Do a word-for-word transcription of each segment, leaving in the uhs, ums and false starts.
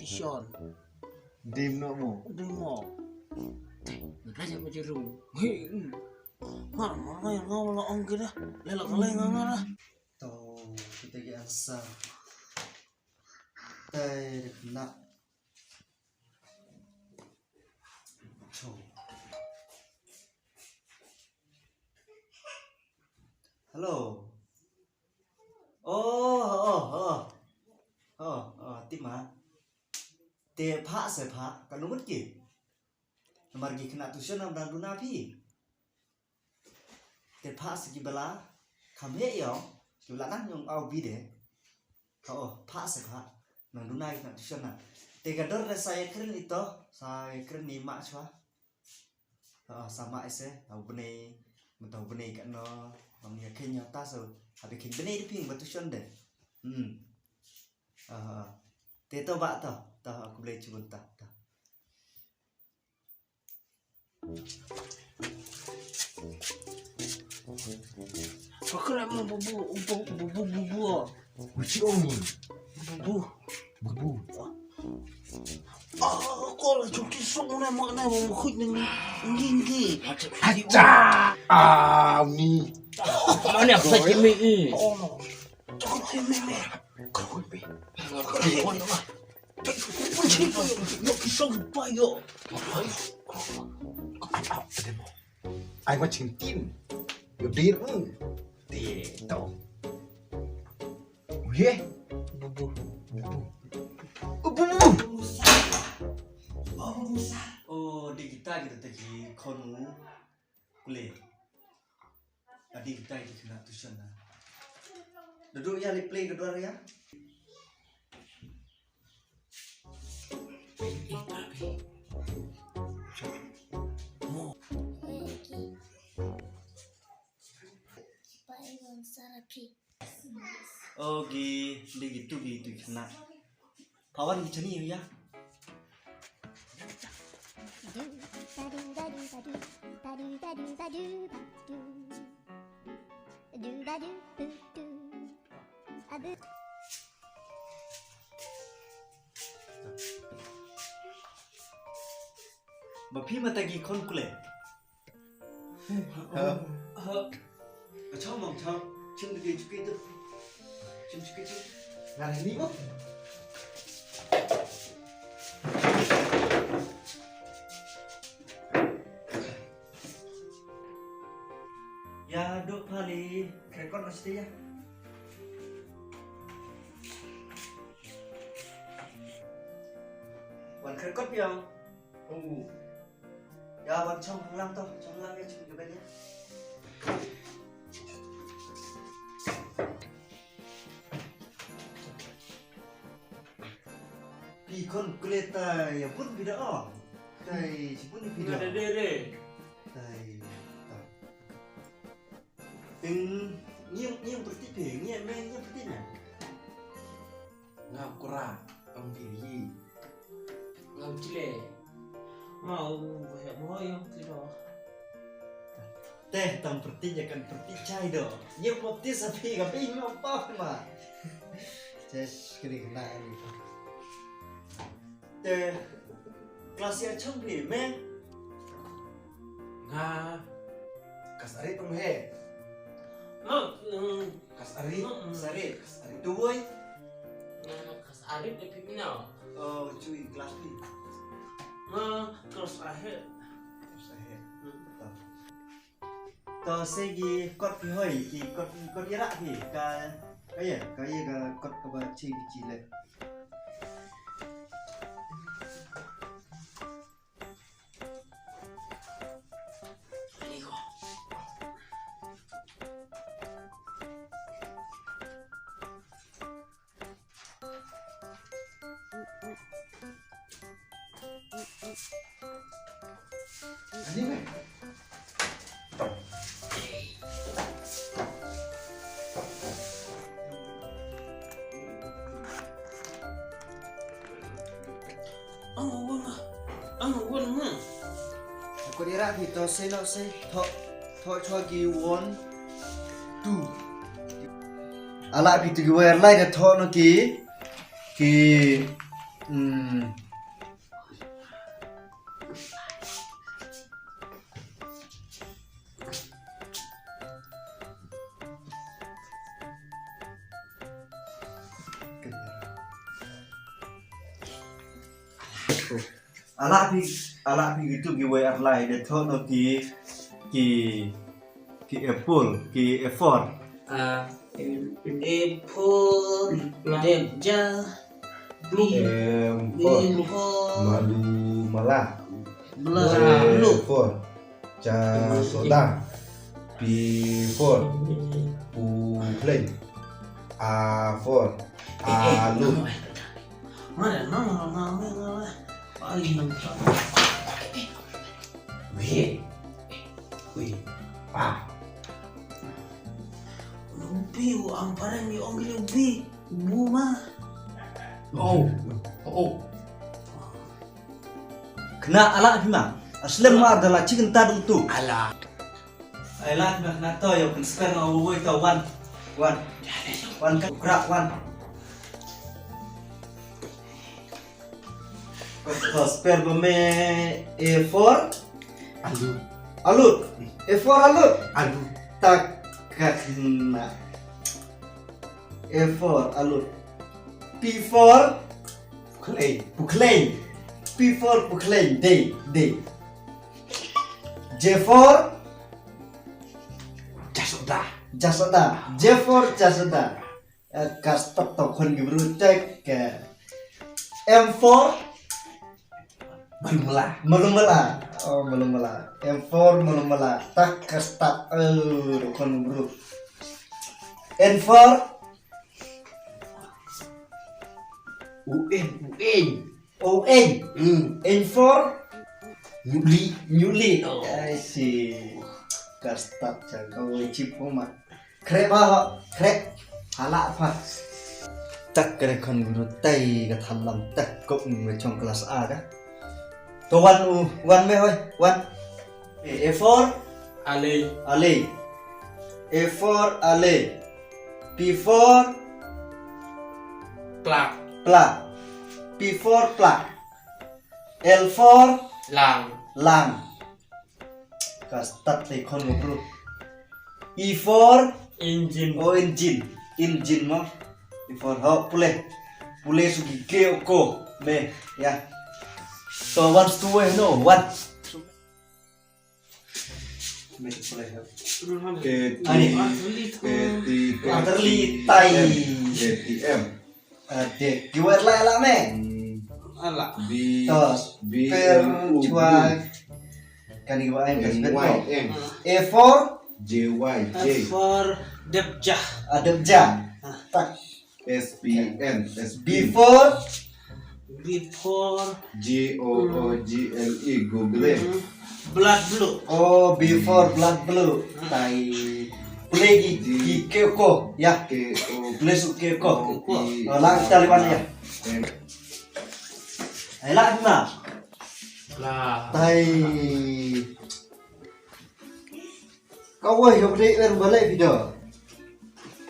Shon. Dim no mo. Dim mo. Te, na ja mo jeru. Hei. Mar mar nga nga wala ong kida. Lela kala nga nga lah. To, kita ki answer. Te, nak. To. Hello. Oh, oh, oh. Oh, oh, ti ma. Te pha se pha, ka numut ki. Namar ki khynnah tuition nam dang duna phi. Te pha se ki bala, kham he yong, ki bala nang yong au bi de. Oh, pha se pha. Nang duna ki khynnah tuition na. Te ka dor de sa ye kren ito, sa ye kren ni ma chwa. Ha, sama ise, ha u bnei, mynta u bnei ka no, ong ïa khein ïa ta so, ha ba khein bnei da phi ba tuition de. Hmm. Ha, ha. Te to ba to, to, ha, khublei chibun ta, to. Pakra mo bubu, bubu, bubu, bubu. Uchi ong. Bubu. Bubu. Ah, ko la chuki song na ma na mo khut ni ni ni. Acha. Ah, ni. Mana khut ni? Oh no. Khut ni ni. Khut ni. Khut ni. Khut ni. Khut ni. Ai ma chim tin. Yo dir. Ti to. Ye. Bubu. Bubu. Bubu. Oh, di kita kita tadi konu kule. Adi kita itu kena tuition na. Duduk ya, play kedua ya. Ogi, digi tugi tu kena. Pawan di chani ya. Ba phi mata ki khon kule. Ha. Ha. Achom mang chom. Chim de chuki tu. Chim chuki tu. Ngan ni mo. Ya, duk pali, krekot mesti ya. Wan krekot ya. Oh. Ya, wan chong lang to, chong lang ya, chong juga ya. Pi khon kule ta ya bun bida o. Tai si bun bida. Ada dere. Tai ta. Ping ngiang ngiang perti pe ngiang me ngiang perti na. Nga kura pang pili. Nga chile. Mau banyak mau yang tidak. Teh tam perti ya kan perti chai do. Ngiang perti sapi ka ping mau pa ma. Ches kini kena ni. Te class ya chong phi me? Nga class arit phi me? Nga, mm, class arit, mm, class arit, class arit. Tu boy? Nga class arit de phi mina. Oh, chui class phi. Nga class ahead. Class ahead. Hmm. Betul. To se ki kot phi hoi, ki kot, kot ïarap phi, ka, ka ïa, ka ïa ka kot kaba chi ki chi le. Ang wan, ang wan ma. Ko dira pito se no se tho tho chwa ki one two. Ala pito ki wire line tho no ki ki Hmm. Ala phi, ala phi kitu kiwei ar lai de thoh noh ki, ki, ki apple, ki A four. Ah, apple, dep ja, blu. M four. M four. Malu mala. Bla. J four. Cha soda. P four. Pu play. A four. Alu. Mana, mana, mana, mana, mana. Paling lengkap. Wih. Wih. Ah. Ubi, u ang parang ni ong ubi. Ubi ma. Oh. Oh. Kena ala phi ma. Aslem ma da la chicken ta dung tu. Ala. Ai la phi ma kena to yo kan spare ma ubi to one. One. One ka kra one. Spare ba me A four. Alu. Alu. A four alu. Alu. Tak kena. A four alu. P four. Pukleng. Pukleng. P four pukleng. Day. Day. J four. Jasoda. Jasoda. J four jasoda. Eh, ka start to khun ki bru tek ke. M four. Malumala. Malumala. Oh, malumala. M four malumala. Tak ka start. Oh, khun bru. N four. U N, U N. O N. Hmm. N four. Nyuli. Nyuli. Oh. I see. Ka start jang ka wei chip ma. Khreh ba ho, khreh. Hala pha. Tak kare khon guru tai ka thalam tak kop ni me chong class A ka. To wan u, wan me hoi, wan. A four. Ale. Ale. A four ale. P four. Plak. Plak. P four plak. L four. Lang. Lang. Ka start te khon go bro. E four. Engine. Oh, engine. Engine mo. E four ho pule. Pule sugi ke ko me ya. So one two eh no one. Me pule ho. Keti. Ani. Keti. Atterley tai. Keti M. Ade, ki wei la la me. Hmm. Ala. B, tos. B, per M, U, chua. Kani ba ai M, Y, M. A four. J, Y, J. A four, dep ja. Adep ja. Ah. Tak. S, P, N, S, P. B four. B four. G, O, O, G, L, E, Google. Hmm. Blood blue. Oh, B four blood blue. Tai. Pule ki, ki ke ko, ya. Ke ko. Pule su ke ko. Ko. Oh, lang Taliban ya. Ai la na. La. Tai. Ka wei hok dei er balai video.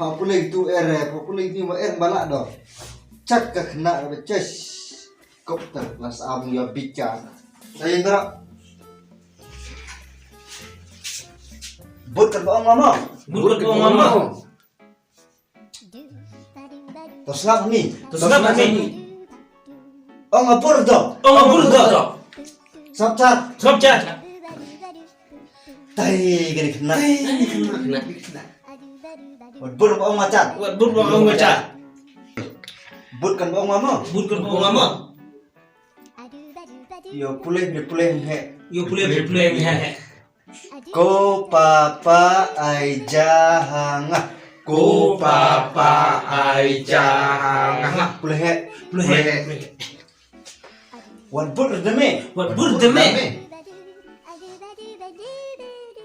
Pha pule tu er, pha pule ni ma er bala do. Chak ka khna ba ches. Kop ter las am ya bicha. Sai ndra. But kan ba ong mama. But kan ba ong mama. To sngap ni. To sngap ni. Ong a bur do. Ong a bur do. Sngap chat. Sngap chat. Tai gani khna. Tai gani khna. Wat bur ba ong ma chat. Wat bur ba ong ma chat. But kan ba ong mama. But kan ba ong mama. Yo pule pule pule he. Yo pule pule pule he. Ko papa ai ja ha nga. Ko papa ai ja ha nga. Pule he. Pule he. Wat but de me. Wat but de me.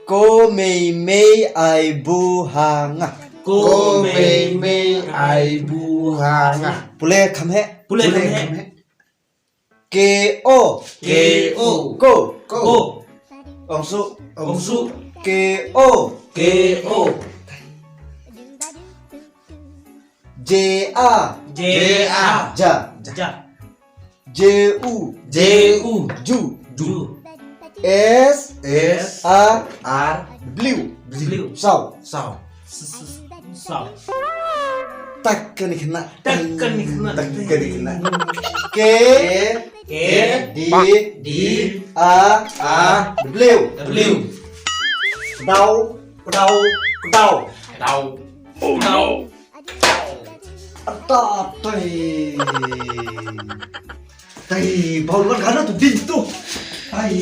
Ko mei mei ai bu ha nga. Ko mei mei ai bu ha nga. Pule kham he. Pule kham he. K O. K O. Ko. Ko. Ong su. Ong su. K O. K O. J A. J A. Ja. Ja. J U. J U. Ju. Ju. S. S. R. R. W. W. Saw. Saw. S-, s-, saw. Tak kani kena. Tak kani kena. Tak kani kena. K. K. D. D. A. A. W. W. Daw. Daw. Daw. Daw. Oh no. Ata tai. Tai, bau luan kana tu din tu. Tai.